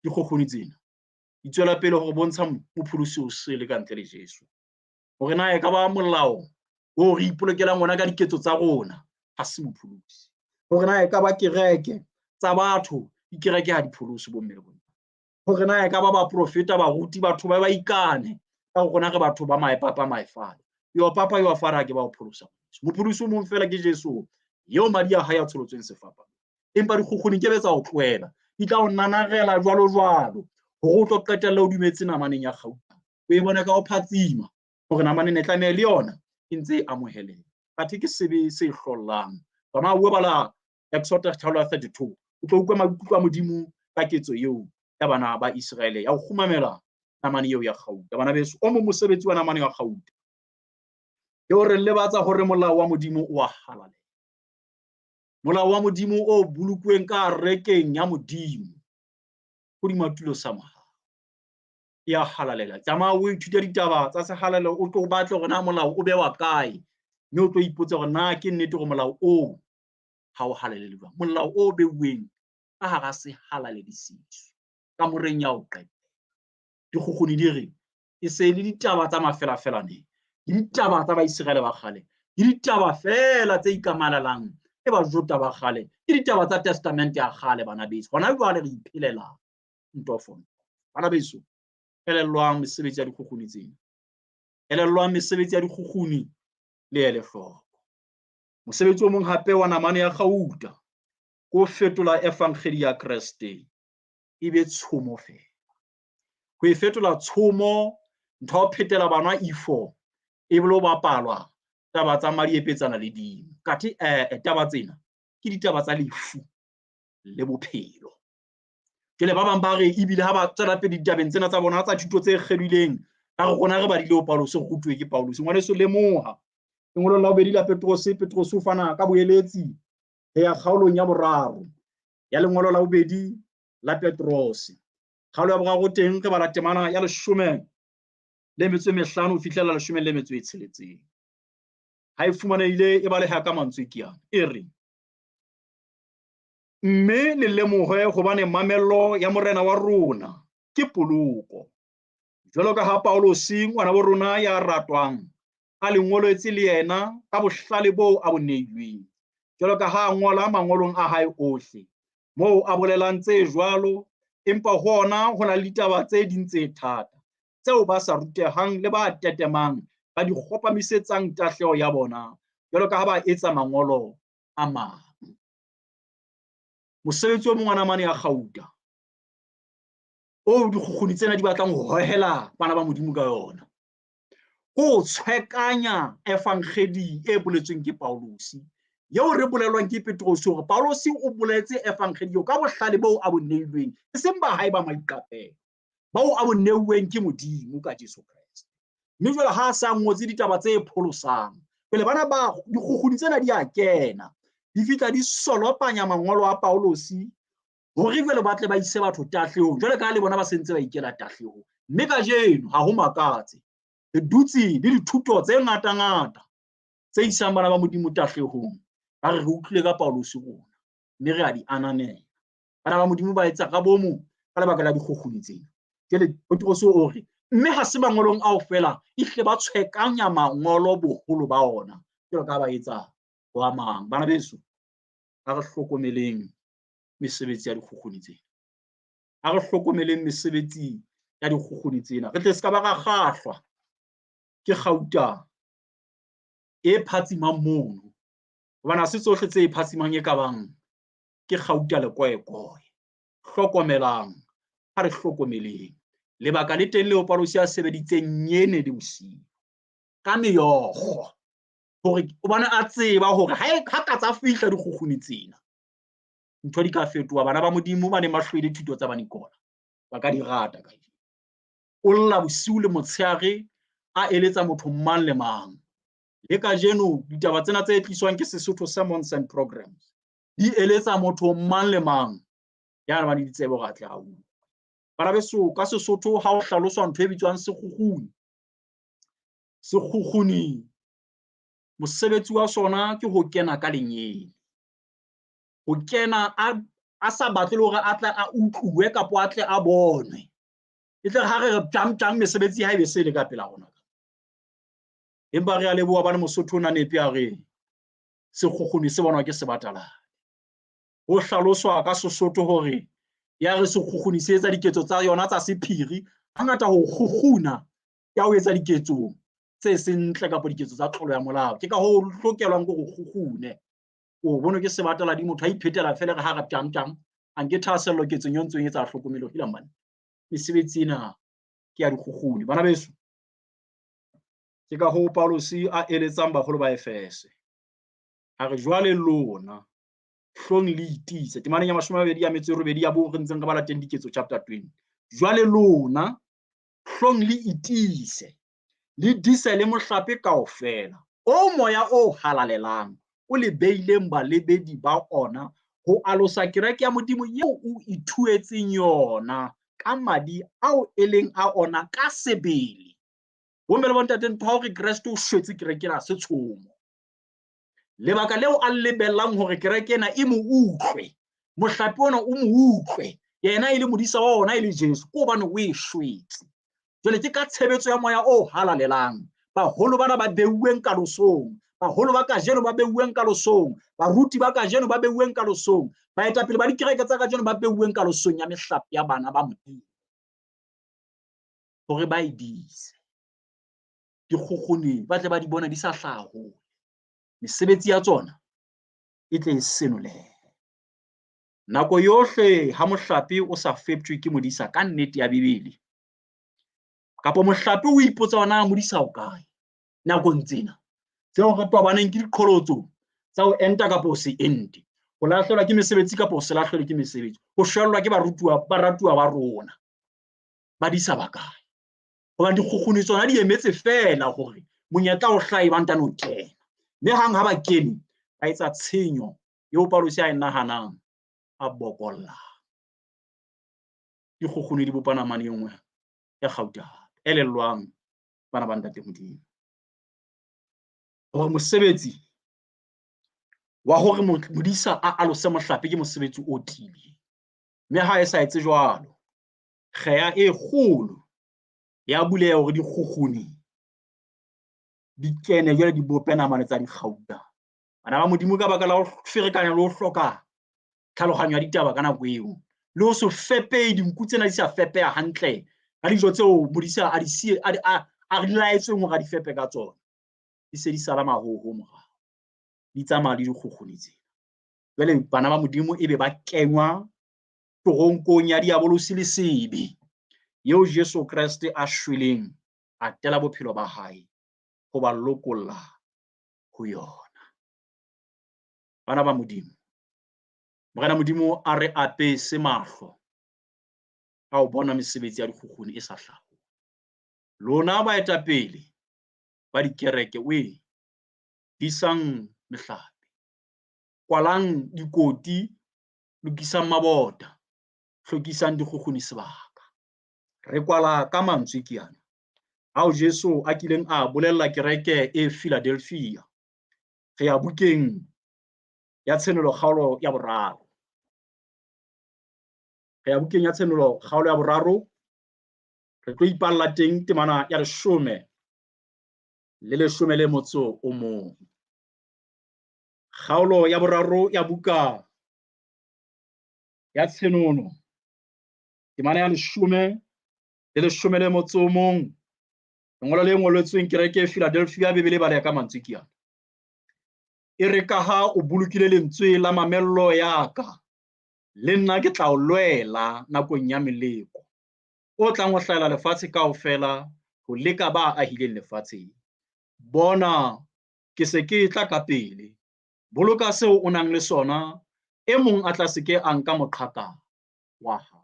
dikgokgoni tsena di tswela pele hore bontsha mopholosi o sele ka ntle le Jesu. Hore na e ka ba molao o re ipolokelang ona ka diketso tsa rona, ha se mopholosi. Hore na e ka ba kereke tsa batho, dikereke ha di pholose bomme le bontate. Hore na e ka ba baprofeta, baruti, batho ba ba ikane ka hore rona re batho ba my papa, my father. Your papa, your father ke ba o pholosa. Mopholosi o mong fela ke Jesu, eo madi a hae a tsholotsweng sefapano. Empa dikgukguni ke be tsa o tlohela, di tla o nanarela jwalo jwalo, hore o tlo qetella o dumetse namaneng ya kgauta. O e bone ka ho phatsima. Hore namane ne tlameha le yona e ntse e amoheleha. Athe ke sebe se hlollang. Tsamaya o bala Exodus kgaolo ya 32. O tlo utlwa maikutlo a Modimo ka ketso eo ya bana ba Iseraele ya ho kgumamela namane eo ya kgauta. Bana beso, o mong mosebetsi wa namane ya kgauta ke hore lebatsa hore molao wa Modimo o a halalela. Molao wa Modimo o bolokuweng ka arekeng ya Modimo hodima tulo sa mohau ya halalela. Tsamaya o ithute ditaba tsa sehalalelo, o tlo batle hore na molao o bewa kae, mme o tlo ipotsa hore na ke nnete hore molao oo ha o halalele jwang. Molao o beuweng ka hara sehalaledisiso kamoreng ya ho qetela. Dikgukguni di re e se le ditaba tsa mafelafelane, ke ditaba tsa Baiseraele ba kgale, ke ditaba feela tse ikamalelang le Bajota ba kgale, ke ditaba tsa Testamente ya kgale. Bana beso, hona jwale re iphelela ntofo. Bana beso, elellwang mesebetsi ya dikgukguni tsena, elellwang mesebetsi ya dikgukguni le ele hloko. Mosebetsi o mong hape wa namane ya kgauta ke ho fetola evangeli ya Kreste e be tshomo feela. Ho e fetola tshomo, ntho ya ho phetela bana ifo e bile ho bapalwa taba tsa madi epetsana le dimo. Kathe taba tsena ke ditaba tsa lefu le bophelo. Jwale ba bang ba re ebile ha ba tswela pele ditabeng tsena tsa bona tsa thuto tse kgelohileng, ba re rona re badile ho Paulus, re rutuwe ke Paulus. Ngwaneso, lemoha lengolong la bobedi la Petrose, Petrose o fana ka boeletsi ho ya kgaolong ya boraro ya lengolo la bobedi la Petrose. Kgaolo ya boraro teng re bala temana ya 15 ho fihlela 16. Ha e fumanehile e baleha ka mantswe ke ana. E re, mme le lemohe hobane mamello ya Morena wa rona ke poloko. Jwalo ka ha Paulose ngwana bo rona ya ratwang a le ngoletse le yena ka bohlale boo a bo neilweng, jwalo ka ha a ngola mangolong a hae ohle moo a bolelang tse jwalo, empa ho ona ho na le ditaba tse ding tse thata tseo ba sa rutehang le ba tetemang ba di kgopamisetsang tahleho ya bona, jwalo ka ha ba etsa mangolo a mang. Mosebetsi o mong wa namane ya kgauta o dikgukguni tsena di batlang ho hohela bana ba Modimo ka yona, ko tshwekanya evangeli e boletsweng ke Paulus, eo re bolelwang ke Petrose hore Paulus o boletse evangeli eo ka bohlale boo a bo neilweng, e seng ba hae ba maiqapelo, bao a bo neuweng ke Modimo ka Jesu Kreste. Mme jwale ha a sa ngotse ditaba tse pholosang, pele bana ba dikgukguni tsena di a kena, di fihla di solopanya mangolo a Paulus hore jwale ba tle ba ise batho tahlehong, jwale ka ha le bona ba sentse ba ikela tahlehong. Mme kajeno ha ho makatse, re dutse le dithuto tse ngata-ngata tse isang bana ba Modimo tahlehong. Ba re re utlwile ka Paulus rona, mme re a di ananela. Bana ba Modimo ba etsa ka bomo ka lebaka la dikgukguni tsena. Jwale Petrose o re, mme ha se mangolong ao feela, ehlile ba tshwekanya mangolo boholo ba ona, jwalo ka ha ba etsa ho a mang. Bana beso, ha re hlokomeleng mesebetsi ya dikgukguni tsena. Ha re hlokomeleng mesebetsi ya dikgukguni tsena. Re tle se ka ba ra kgahlwa ke kgauta e phatsimang mono, hobane ha se tsohle tse phatsimang e ka bang ke kgauta le koekoe. Hlokomelang, ha re hlokomeleng. Lebaka le teng leo Paulus a sebeditseng nyene le bosiu ka meokgo, hore hobane a tseba hore ha ka tsa fihla dikgukguni tsena, ntho di ka fetoha. Bana ba Modimo ba neng ba hloile thuto tsa Banikola ba ka di rata kajeno. O lla bosiu le motshehare a eletsa motho mang le mang. Le kajeno ditaba tsena tse tliswang ke Sesotho Sermons and Programs di eletsa motho mang le mang ya nang le ditsebe hore a tle a utlwe. Bana beso, ka Sesotho ha ho hlaloswa ntho e bitswang sekgukguni, sekgukguni mosebetsi wa sona ke ho kena ka lenyele, ho kena a sa batle le hore a tle a utluwe kapa a tle a bonwe. E tle ha re re tjang tjang mesebetsi ha e be se le ka pela rona. Empa re a leboha bana Mosotho o na nepe a re sekgukguni se bonwa ke sebataladi. Ho hlaloswa ka Sesotho hore ya re sekgukguni se etsa diketso tsa yona tsa sephiri, hangata ho kgukguna ya ho etsa diketso tse seng ntle kapa diketso tsa tlolo ya molao. Ke ka hoo ho hlokelwang ke hore kgukgune. O bonwe ke sebataladi, motho a iphetela feela re ha re tjang tjang, a nke thahasello ketsong eo ntsong e etsa hlokomelo. Hela mane, mesebetsi ena ke ya dikgukguni. Bana beso, Ke ka hoo Pauluse a eletsang baholo ba Efese. A re jwale lona hlong le itiise. Temaneng ya 28 ya bo re ntseng re bala teng Diketso chapter 20. Jwale lona hlong le itiise, le dise le mohlape kaofela o moya o halalelang o le beileng balebedi ba ona ho alosa kereke ya Modimo eo o ithuetseng yona ka madi ao e leng a ona ka sebele. Bomme le bontate, ntho ya hore Kreste o shwetse kereke ena se tshomo. Lebaka leo a lebellang hore kereke ena e mo utlwe, mohlape ona o mo utlwe, yena e le modisa wa ona e le Jesu, ke hobane o e shwetse. Jwale ke ka tshebetso ya moya o halalelang, baholo bana ba beuweng kalosong, baholo ba kajeno ba beuweng kalosong, baruti ba kajeno ba beuweng kalosong, baetapele ba dikereke tsa kajeno ba beuweng kalosong ya mehlape ya bana ba Modimo, hore ba e dise. Dikgukguni ba tle ba di bone di sa hlaha hole, mesebetsi ya tsona e tle e senolehe. Nako yohle ha mohlape o sa feptjwe ke modisa ka nnete ya Bibele, kapa mohlape o ipotsa hore na modisa o kae nakong tsena tseo re tobaneng ke diqholotso tsa ho enta kapa ho se ente, ho lahlehelwa ke mesebetsi kapa ho se lahlehelwe ke mesebetsi, ho shwellwa ke barutuwa, baratuwa ba rona, badisa ba kae? Hobane dikgukguni tsona di emetse feela hore monyetla o hlahe ba ntano kena, mme hang ha ba kene ba etsa tshenyo eo Pauluse a e nahanang, a bokolla. Dikgukguni di bopa namane e nngwe ya kgauta hape. Elellwang bana ba Ntate Modimo hore mosebetsi wa hore modisa a alose mohlape ke mosebetsi o tiileng, mme ha e sa etse jwalo, kgeya e kgolo ya buleha hore dikgukguni di kene jwale di bope namane tsa dikgauta. Bana ba Modimo, ka baka la ho ferekanya le ho hloka tlhaloganyo ya ditaba ka nako eo, le ho se fepehe, dinku tsena di sa fepeha hantle ka dijo tseo modisa a di siye, a di, a, a di laetsweng hore a di fepe ka tsona, di se di sala mahoho morao, di tsamaya le dikgukguni tsena. Jwale bana ba Modimo ebe ba kengwa toronkong ya diabolosi le sebe, eo Jesu Kreste a shweleng a tela bophelo ba hae ho ba lokolla ho yona. Bana ba Modimo, Morena Modimo a re apese mahlo a ho bona mesebetsi ya dikgukguni e sa hlaho. Lona baetapele ba dikereke, we disang mehlape, kwalang dikoti, lokisang mabota, hlwekisang dikgukguni sebaka. Re kwala ka mantswe ke ana ao Jesu a kileng a bolella kereke e Philadelphia. Re ya bukeng ya Tshenolo kgaolo ya 3. Re ya bukeng ya Tshenolo kgaolo ya 3. Re tlo ipalla teng temana ya 10 le 11. Kgaolo ya 3 ya buka ya Tshenolo, temana ya 10 le 11. Lengolo le ngoletsweng kereke e Philadelphia, Bibele e baleha ka mantswe ke ana. E re ka ha o bolokile lentswe la mamello ya ka, le nna ke tla o lwela nakong ya meleko o tlang ho hlahela lefatshe kaofela ho leka ba ahileng lefatsheng. Bona, ke se ke tla ka pele. Boloka seo o nang le sona, e mong a tla se ke a nka moqhaka wa hao.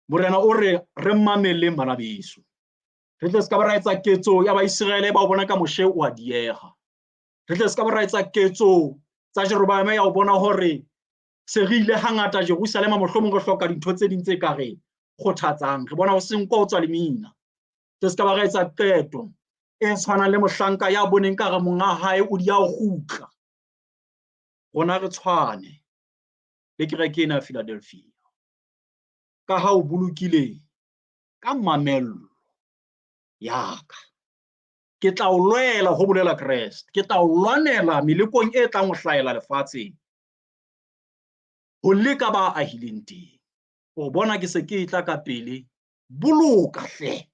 Morena o re re mameleng bana beso. Re tle se ka ba ra etsa ketso ya Baiseraele ba o bona ka Moshe o a dieha. Re tle se ka ba ra etsa ketso tsa Jeroboame ya o bona hore se re ile hangata Jerusalema, mohlomong re hloka dintho tse ding tse ka re kgothatsang. Re bona ho se nko ho tswa lemina. Re se ka ba ra etsa qeto e tshwanang le mohlanka ya boneng ka re monga hae o di ya ho kgutla. Rona re tshwane le kereke ena ya Philadelphia. Ka ha o bolokile ka mamello ya ka, ke tla o lwela, ho bolela Kreste. Ke tla o lwanela melekong e tlang ho hlahela lefatsheng, ho leka ba ahileng teng. O bona ke se ke tla ka pele, boloka hle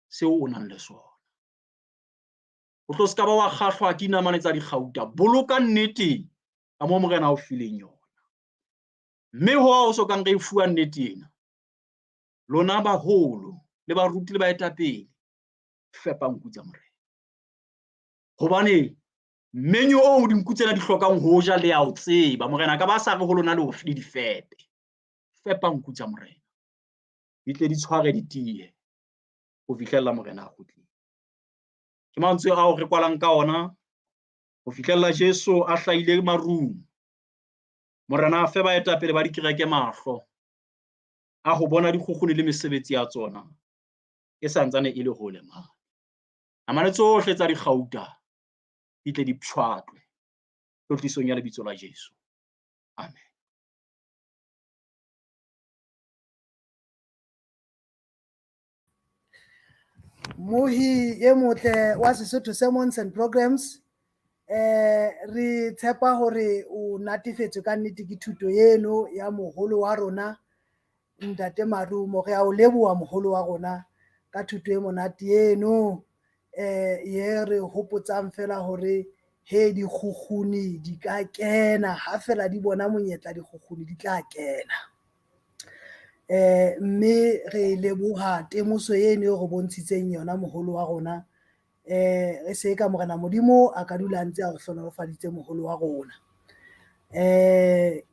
seo o nang le sona. O tlo se ka ba wa kgahlwa ke dinamane tsa dikgauta, boloka nnete ka moo Morena a o fileng yona. Mme ho ao so kang re e fuwa nnete ena, lona baholo le baruti le baetapele, Fepa nku tsa Morena. Hobane menyo oo dinku tsena di hlokang ho ja le ya o tseba. Morena ka ba sa re ho lona le di fepe. Fepa nku tsa Morena. Di tle di tshware di tiye ho fihlella Morena a kgutlile. Ke mantswe ao re kwalang ka ona ho fihlella Jesu a hlahile marung. Morena a fe baetapele ba dikereke mahlo a ho bona dikgukguni le mesebetsi ya tsona e santsane e le hole mane. Namane tsohle tsa dikgauta di tle di pshwatlwe tlotlisong ya lebitso la Jesu. Amen. Mohi e motle wa Sesotho Sermons and Programs, re tshepa hore o natefetswe ka nnete ke thuto eno ya moholo wa rona Ntate Marumo. Re a o leboha moholo wa rona ka thuto e monate eno, ye re hopotsang fela hore he dikgukguni di ka kena ha fela di bona monyetla, dikgukguni di tla kena. Mme re leboha temoso eno e re bontshitseng yona moholo wa rona. E se ka Morena Modimo a ka dula ntse a re hlohonolofaditse moholo wa rona.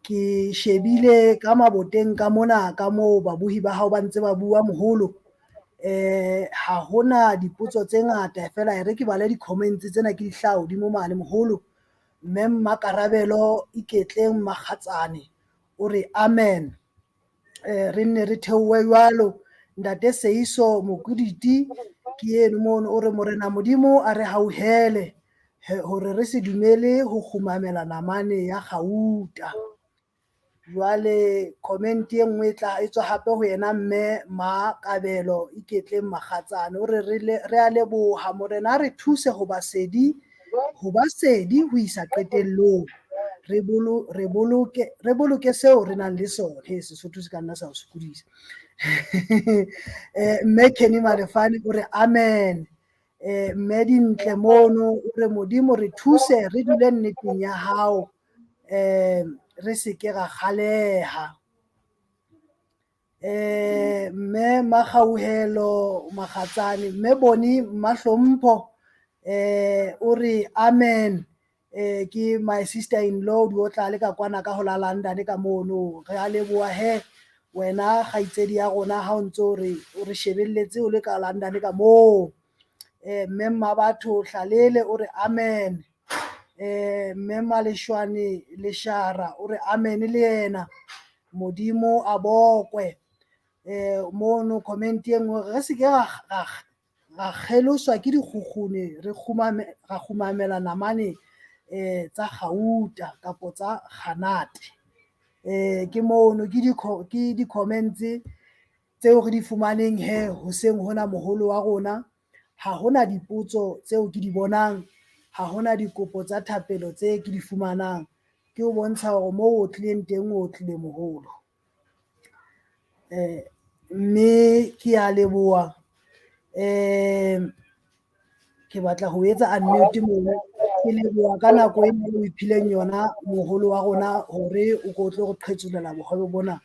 Ke shebile ka maboteng ka mona ka moo babuhi ba hao ba ntse ba bua moholo. Ha hona dipotso tse ngata fela e re ke bale di-comments tsena ke di hlaha hodimo mane moholo. Mme Mmakarabelo Iketleng Makgatsane o re amen. Re nne re theohe jwalo. Ntate Seiso Mokoditi ke eno mono o re Morena Modimo a re hauhele hore re se dumele ho kgumamela namane ya kgauta. Jwale comment e nngwe e tla e tswa hape ho yena mme Makabelo Iketleng Makgatsane o re re a leboha Morena a re thuse ho ba sedi ho isa qetellong. Re boloke seo re nang le sona. He, Sesotho se ka nna sa o sokodisa. Mme Kenny Malefane o re amen. Mme Dintle mono o re Modimo re thuse re dule nneteng ya hao, re se ke ra kgaleha. Mme Makgauhelo Makgatsane, mme Boni Mahlompho, o re amen. Ke my sister in law di otla le ka kwana ka ho la London ka mono. Re a leboha he wena kgaitsedi ya rona ha o ntso re o re shebelletse o le ka London ka moo. Mme Mmabatho Hlalele o re amen. Mme Maleshwane Leshara o re amen le yena. Modimo a bokwe. Mono comment e nngwe re se ke ra kgeloswa ke dikgukguni, re ra kgumamela namane tsa kgauta kapo tsa kganate. Ke mono ke di-comments tseo re di fumaneng he hoseng hona moholo wa rona. Ha hona dipotso tseo ke di bonang, ha hona dikopo tsa thapelo tse ke di fumanang. Ke o bontsha hore moo o tlileng teng o tlile moholo. Mme ke a leboha. Ke batla ho etsa unmute mono. Ke leboha ka nako ena o iphileng yona moholo wa rona hore o ko tlo re qhetsolela bohobe bona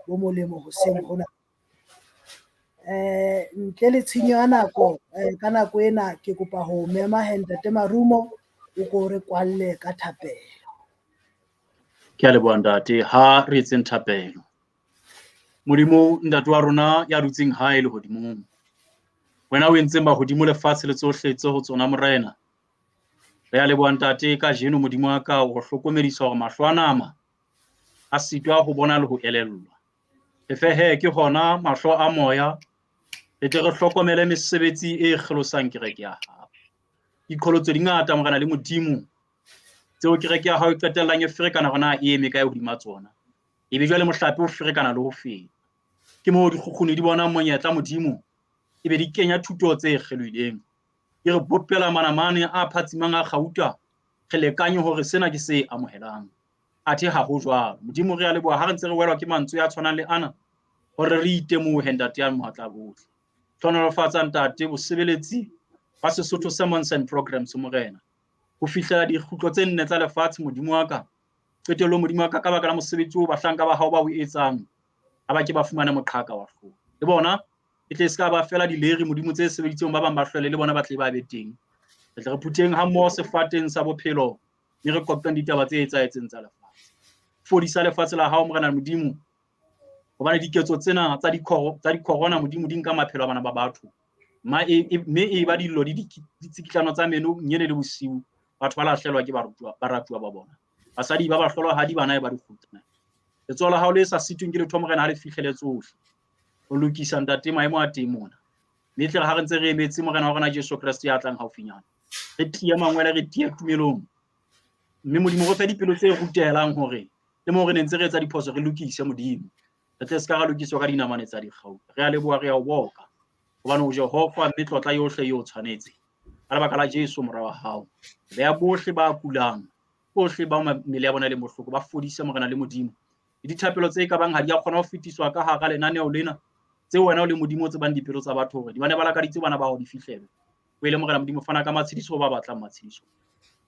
bo molemo hoseng hona. Ntle le tshenyo ya nako, ka nako ena ke kopa ho mema he Ntate Marumo o ko re kwalle ka thapelo. Ke a leboha ntate, ha re etseng thapelo. Modimo ntate wa rona ya dutseng hae lehodimong, wena o entseng mahodimo lefatshe le tsohle tse ho tsona Morena. Re a leboha ntate kajeno Modimo wa ka o re hlokomedisa hore mahlo a nama a sitwa ho bona le ho elellwa. Re fe he ke hona mahlo a moya, re tle re hlokomele mesebetsi e kgelosang kereke ya hao. Diqholotso di ngata Morena le Modimo tseo kereke ya hao e qetellang e ferekana hore na e eme kae hodima tsona. Ebe jwale mohlape o ferekana le ho feta. Ke moo dikgukguni di bonang monyetla Modimo, ebe di kenya thuto tse kgelohileng. Di re bopela manamane a phatsimang a kgauta, re lekanye hore sena ke se amohelang. Athe ha ho jwalo. Modimo re a leboha ha re ntse re welwa ke mantswe a tshwanang le ana hore re itemohe ntate ya matla bohle. Hlohonolofatsa ntate bosebeletsi ba Sesotho Sermons and Programs Morena. Ho fihlela dikgutlo tse nne tsa lefatshe Modimo wa ka. Qetellong Modimo wa ka, ka baka la mosebetsi oo bahlanka ba hao ba o etsang, ha ba ke ba fumane moqhaka wa hlooho. Le bona E tle se ka ba fela dileri Modimo tse sebeditseng ba bang ba hlwele le bona ba tle ba be teng. Re tle re phutheng ha mmoho sefateng sa bophelo mme re qoqeng ditaba tse etsahetseng tsa lefatshe. Fodisa lefatshe la hao Morena Modimo, hobane diketso tsena tsa di-corona Modimo di nka maphelo a bana ba batho. Mme e ba dillo di ditsikitlano tsa meno nyene le bosiu, batho ba lahlelwa ke baratuwa ba bona. Basadi ba bahlolohadi, bana e ba dikgutsana. Letsoho la hao le sa sitweng ke letho Morena ha le fihlele tsohle. Ho lokisa ntate maemo a teng mona. Mme tle ha re ntse re emetse Morena wa rona Jesu Kreste ya tlang haufinyane. Re tiye mangwele, re tiye tumelong. Mme Modimo re fe dipelo tse rutehelang hore le moo re ne ntse re etsa diphoso re lokise Modimo. Re tle se ka ra lokiswa ka dinamane tsa dikgauta. Re a leboha, re a o boka. Hobane o Jehova mme tlotla yohle e o tshwanetse. Ka lebaka la Jesu mora wa hao. Beha bohle ba kulang, bohle ba mmele ya bona e leng bohloko, ba fodise Morena le Modimo. Le dithapelo tse ka bang ha di a kgona ho fetiswa ka hara lenaneo lena, tseo wena o le Modimo o tsebang dipelo tsa batho hore di ba ne ba lakaditse bana ba hao di fihlelwe. O ele Morena Modimo, fana ka matshediso ho ba batlang matshediso.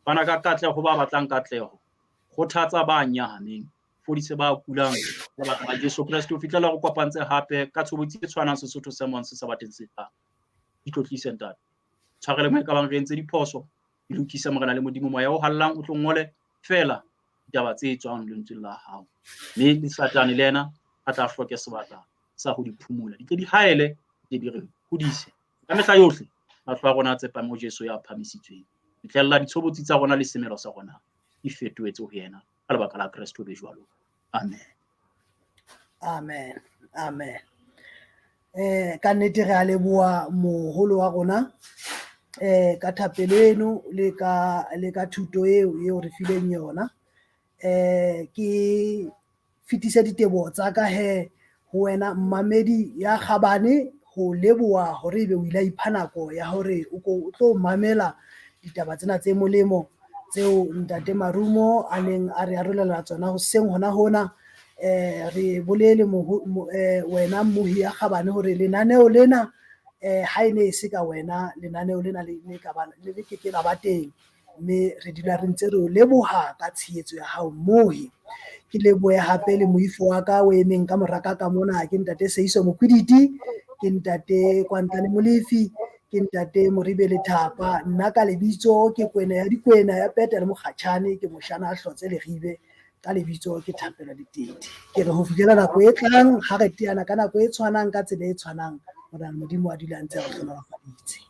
Fana ka katleho ho ba batlang katleho. Kgothatsa ba nyahameng, fodise ba kulang ka lebaka la Jesu Kreste. Ho fihlela re kopantse hape ka tshobotsi e tshwanang Sesotho Sermons sa bateng se tlang. Itlotlise ntate. Tshwarele mo e ka bang re entse diphoso, di lokise Morena le Modimo. Moya o hallang o tlo ngole feela ditaba tse tswang lentsweng la hao. Mme le Satane le yena a tla hloke sebaka sa ho di phumola. Di tle di haele, di tle di re hodise. Ka mehla yohle, mahlo a rona a tsepame ho Jesu ya phahamisitsweng. Fihlella ditshobotsi tsa rona le semelo sa rona di fetohetse ho yena ka lebaka la Kreste be jwalo. Amen. Amen. Amen. Ka nnete re a leboha moholo wa rona ka thapelo eno le ka thuto eo re fileng yona. Ke fetise diteboho tsa ka he ho wena mmamedi ya kgabane, ho leboha hore ebe o ile a ipha nako ya hore o tlo mamela ditaba tsena tse molemo tseo ntate Marumo a neng a re arolela tsona hoseng hona hona. Re bolele wena mmohi ya kgabane hore lenaneo lena ha e ne e se ka wena, lenaneo lena le ne ka ba le ke ke la ba teng, mme re dula re ntse re o leboha ka tshehetso ya hao mmohi. Ke lebohe hape le moifo wa ka o emeng ka mora ka ka mona, ke ntate Seiso Mokwiditi, ke ntate Kwantlane Molefi, ke ntate Moribe Lethapa. Nna ka lebitso ke Kwena ya Dikwena ya Pete le Mokgatjhane, ke moshana a hlotse leribe, ka lebitso ke Thapelo Letete. Ke re ho fihlela nako e tlang ha re teana ka nako e tshwanang ka tsela e tshwanang, Morena Modimo a dula a ntse a re hlohonolofaditse.